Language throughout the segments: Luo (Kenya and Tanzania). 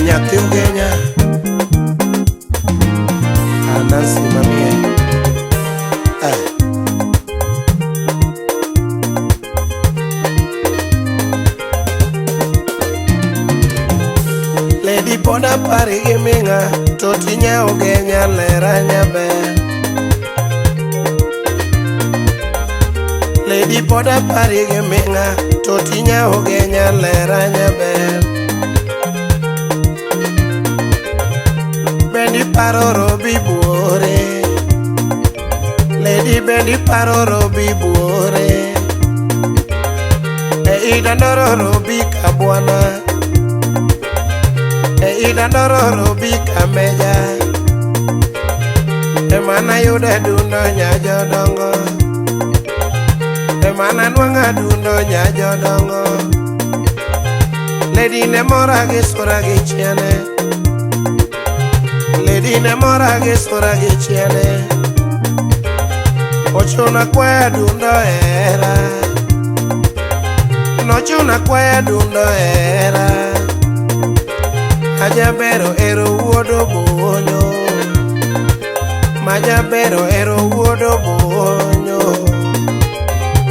Nyathi Ugenya Anansi mamie eh. Lady Ponda pari gi ming'a to tinya Ugenya lera nyaber. Lady Ponda pari gi ming'a to tinya Ugenya lera nyaber. Bendi paro robi buore. Lady bendi paro robi buore. E idandoro robi kabwana. E idandoro robi kameja. Emana yude dundo nya jodongo. Emana nwang'a dundo nya jodongo. Lady ne mora gi sura gi chiene. Lady ne mora gi sura gi chiene. Ochuna kwaya dundo era. Nochuna kwaya dundo era. Ajabero ero wuodo bonyo. Majabero ero wuodo bonyo.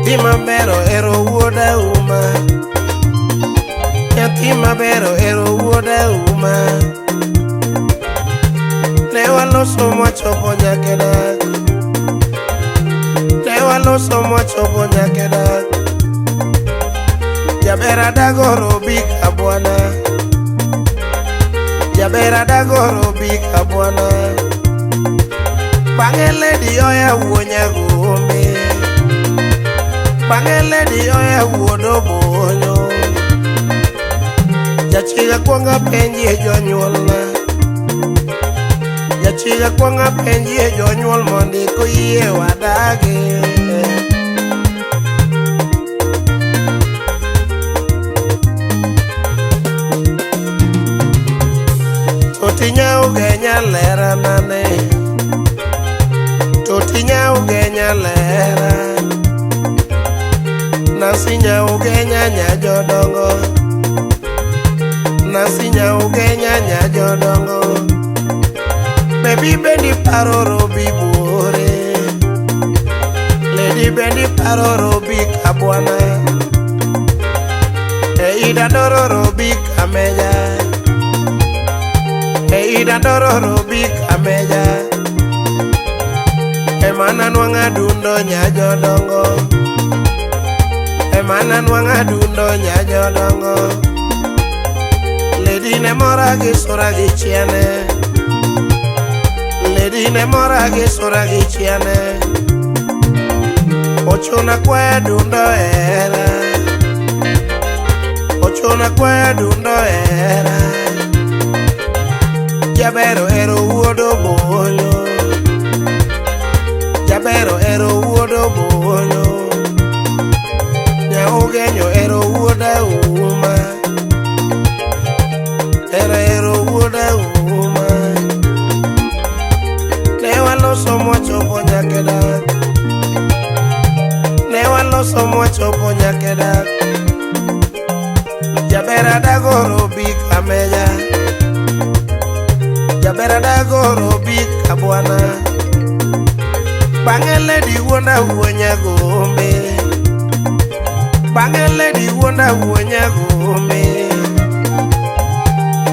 Nyathi mabero ero wuod auma. Nyathi mabero ero wuod auma. Ne waloso mwachopo nyaka e dak. Ne waloso mwachopo nyaka e dak. Jaber adago robi kabwana. Jaber adago robi kabwana. Bang'e lady oya wuo nyagombe. Bang'e lady oya wuod obonyo. Jachiga kuong apenjie jonyuolna. Jachiga kuong apenjie jonyuol mondi koyie wadagi. Toti Ugenya lera nane. Toti Ugenya lera. Nancy Ugenya nya jodongo. Nancy Ugenya nya jodongo. Baby bendi paro robi buore. Lady bendi paro robi kabwana. E idandoro robi kameja. E idandoro robi kameja. Emana nwang'a dundo nya jodongo. Emana nwang'a dundo nya jodongo. Lady ne mora gi sura gi chiene. Lady ne mora gi sura gi chiene. Ochuna kwaya dundo era. Ochuna kwaya dundo era. Jabero ero wuodo bonyo. Jabero ero wuodo bonyo. Nyaugenyo ero wuod auma. Era ero wuod auma. Ne waloso mwachopo nyaka e dak. Ne waloso mwachopo nyaka e dak. Jaber adago robi kameja. Jaber adago robi kabwana. Bang'e lady wuonda wuo nyagombe. Bang'e lady wuonda wuo nyagombe.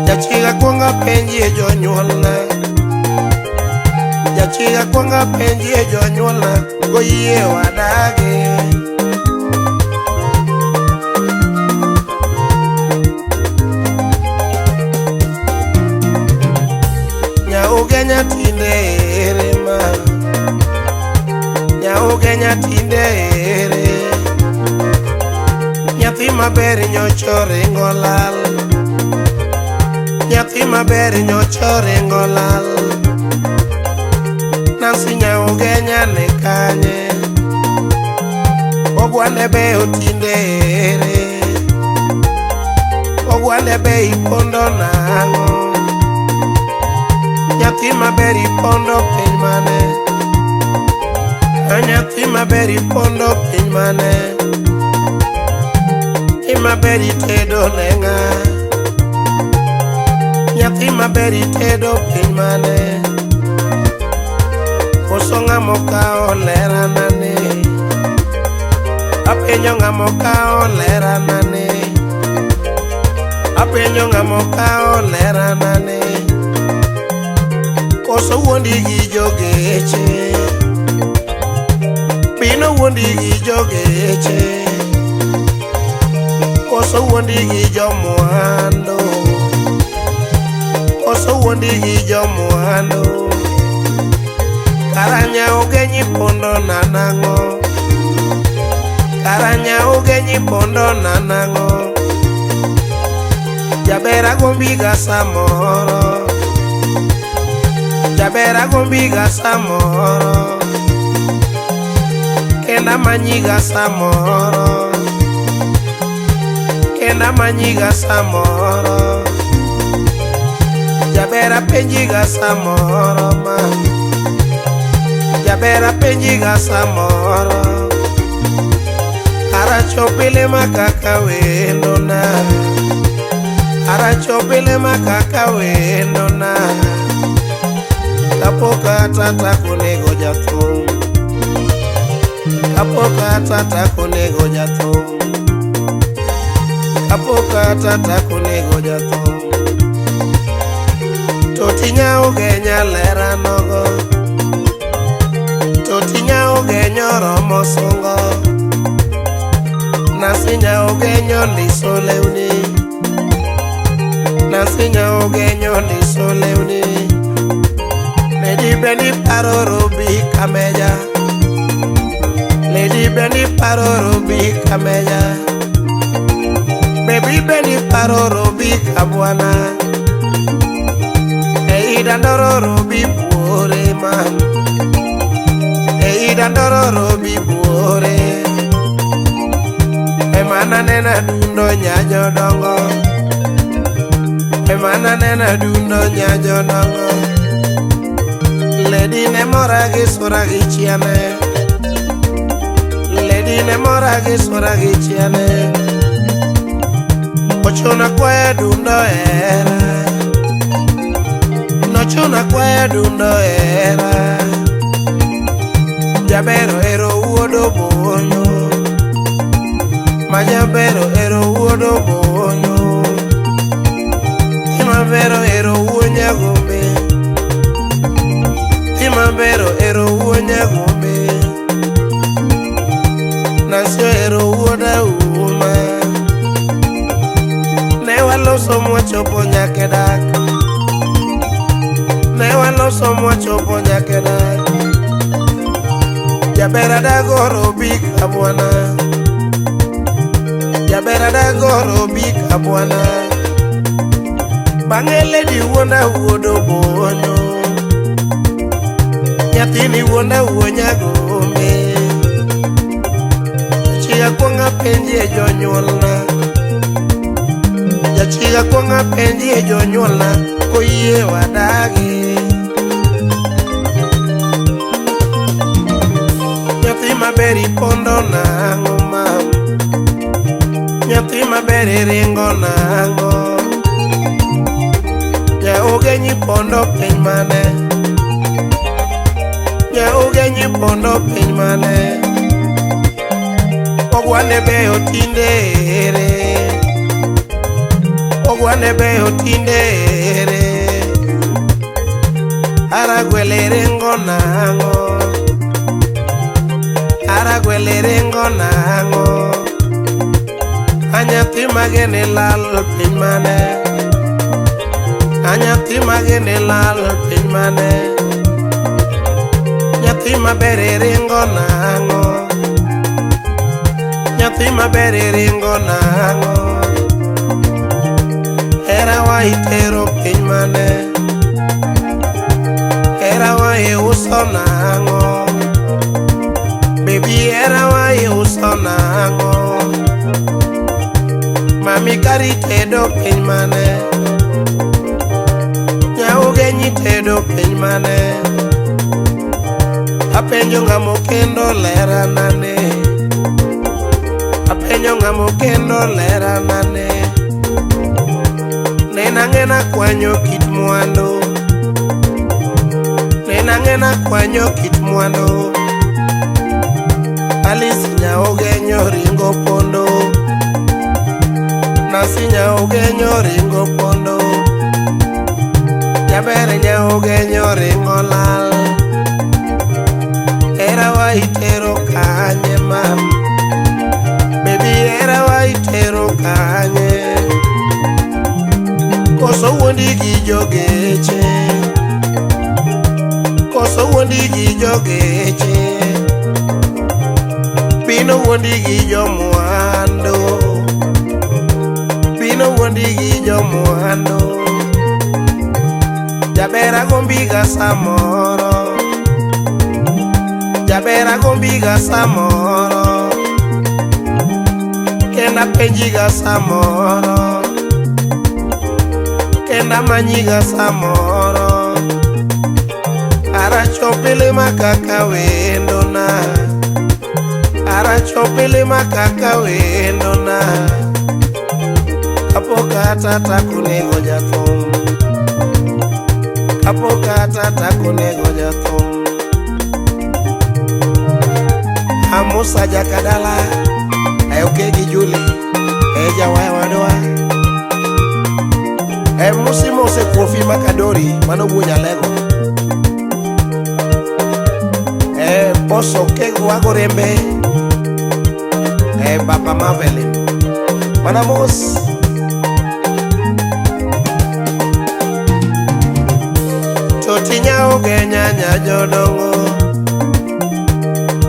Jachiga kuong apenjie jonyuolna. Jachiga kuong apenjie jonyuolna goyie wadagi. Ugenya tinde ere ma. Ugenya tinde ere. Nyathi maber nyocho ringo lal. Nyathi maber nyocho ringo lal. Nancy Ugenya ni kanye. Ogwande be otinde ere. Ogwande be ipondo nang'o. Nyathi maber ipondo piny mane. Nyathi maber ipondo piny mane. Nyathi maber itedo ne ng'a. Nyathi maber itedo piny mane? Koso ng'ama okawo lerana ni? Apenjo ng'ama okawo lerana ni? Apenjo ng'ama okawo lerana ni? Koso wuondi gi jogeche? Bino wuondi gi jogeche? Koso wuondi gi jomwandu? Koso wuondi gi jomwandu? Kara nyaoge pondo na nang'o? Kara nyaoge pondo na nang'o? Jaber agombiga samoro. Jaber agombiga samoro. Kenda manyiga samoro. Kenda manyiga samoro. Jaber apenjiga samoro ma. Jaber apenjiga samoro. Kara chopile makaka wendona. Kara chopile makaka wendona. Kapok atata konego jathum. Kapok atata konego jathum. Kapok atata konego jathum. Toti nyaoge nyalera nogo. Toti nyaoge nyoromo sungo. Nasi nyaoge nyondiso lewni. Nasi nyaoge nyondiso lewni. Lady Benny paro Robi Kameja. Lady Benny paro Robi Kameja. Baby Benny paro Robi Kabwana. Ei dandoro Robi buore man. Ei dandoro Robi buore. Emana nena dundo nyajodongo. Emana nena dundo nyajodongo. Lady ne mora gi sura gi chiene. Lady ne mora gi sura gi chiene. Ochuno kwaya dundo era. Nochuno kwaya dundo era. Jaber ohero wuod Obonyo. Ma jaber ohero wuod Obonyo. Maber ohero wuo Nyagombe. Maber ohero wuo Nyagombe. Nancy ohero wuod Auma. Ne waloso mwachopo nyaka e dak. Ne waloso mwachopo nyaka e dak. Jaber adago Robi Kabwana. Jaber adago Robi Kabwana. Bang'e lady wuonda wuod Obonyo. Nyathini wuonda wuo Nyagombe. Jachiga kuong apenjie jonyuolna. Jachiga kuong apenjie jonyuolna koyie wadagi. Nyathi maber ipondo nang'o mam? Nyathi maber iringo nang'o? Nyaoge nyipondo piny mane? Nyaoge nyipondo piny mane? Ogwane beyo tinde ere? Ogwane beyo tinde ere? Aragwele ringo nang'o? Aragwele ringo nang'o? Anyathi magene lal piny mane? Anyathi magene lal piny mane? Nyathi maber iringo nang'o? Nyathi maber iringo nang'o? Hera wa itero piny mane? Hera wa iuso nang'o? Baby hera wa iuso nang'o? Mami kari tedo piny mane? Nyaoge nyitedo piny mane? Apenjo ng'amo kendo lerana ne. Apenjo ng'amo kendo lerana ne. Nena Nena kwanyo kit mwandu. Nena ng'ena kwanyo kit mwandu. Alice Nyaogenyo ringo pondo. Nancy Nyaogenyo ringo pondo. Jaber Nyaogenyo ringo lal. Era wa itero kanye mam. Baby era wa itero kanye. Koso wuondi gi jogeche. Koso wuondi gi jogeche. Pino wuondi gi jomwandu. Pino wuondi gi jomwandu. Jaber agombiga samoro. Jaber agombiga samoro. Kenda penjiga samoro. Kenda manyiga samoro. Aracho pile kaka wendona. Aracho pile kaka wendona. Kapok atata konego jathum. Kapok atata konego jathum. Amusa Jakadala, e gi Juli, e jawaya wadwa. E musi mose kofi makadori, mano wuo nyalego. E boso kego wago rembe. E baba Mavelin. Mana mos. Toti nyaoge nyanya jodongo.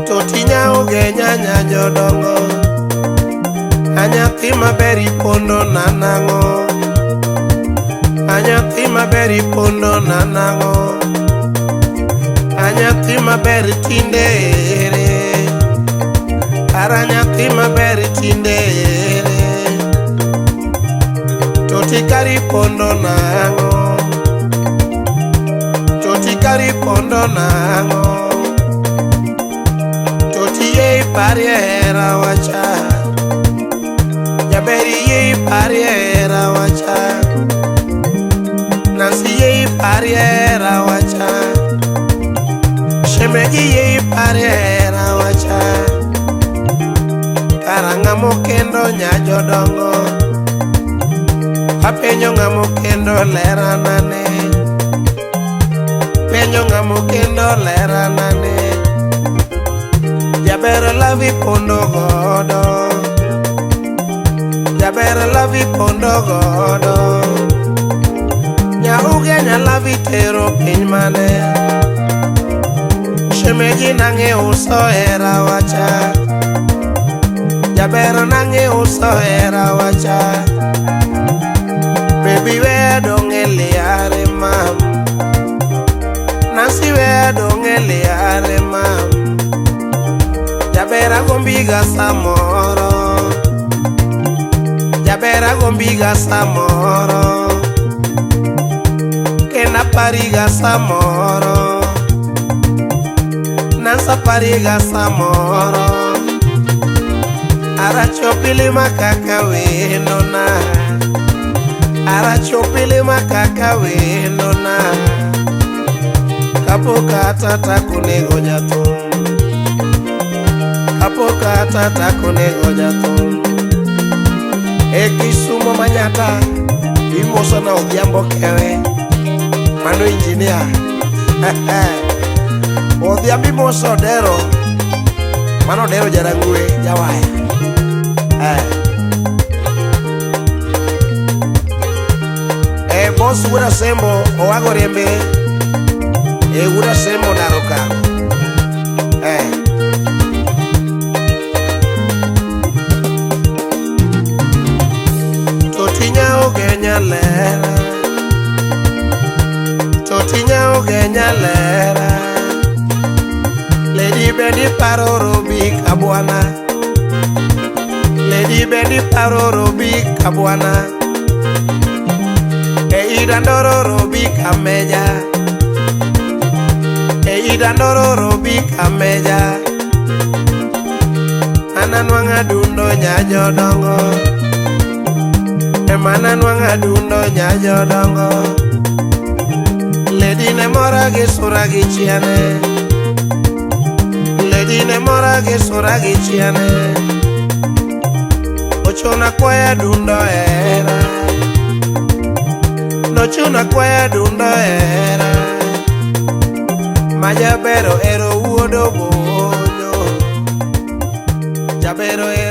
Toti nyaoge nyanya jodongo. Anyathi maber ipondo na nang'o. Anyathi maber ipondo na nang'o. Anyathi maber tinde ere. Ara nyathi maber tinde ere. Toti kari pondo nang'o. Toti kari pondo nang'o. Toti ye iparie hera wacha. Jaber yie iparie hera wacha. Nancy ye iparie hera wacha. Shemeji yie iparie hera wacha. Kara ng'amo kendo nya jodongo. Apenjo ng'amo kendo lera nane. Penjo ng'amo kendo lera nane. Jaber lavi pondo godo. Jaber lavi pondo godo. Nyauge nyalavi tero piny mane. Shemeji nang'e uso hera wacha. Jaber nang'e uso hera wacha. Baby we dong' e liare mam. Nancy we dong' e liare mam. Jaber agombiga samoro. Jaber agombiga samoro. Kenda pariga samoro. Nansa pariga samoro. Aracho pile makaka wendona. Aracho pile makaka wendona. Kapok atata konego jathum. Kapok atata konego jathum. E Kisumo manyata, imoso na Odhiambo Kewe. Mano injinia. Odhiambo imoso Odero. Mano Odero Jarangwe, jawaya. E boss wuod Asembo owago rembe. E wuod Asembo daro kago. Toti nyaoge nyalera. Toti nyaoge nyalera. Lady Bendi paro robi kabwana. Lady Bendi paro robi kabwana. E idandoro robi kameja. E idandoro robi kameja. Ananwang'a dundo nya jodongo. Emana nwang'a adundo nyajodongo. Lady ne mora gi sura gi chiene. Lady ne mora gi sura gi chiene. Ochuna kwaya dundo era. Nochuna kwaya dundo era. Majabero ero wuodo bonyo. Jabero ero.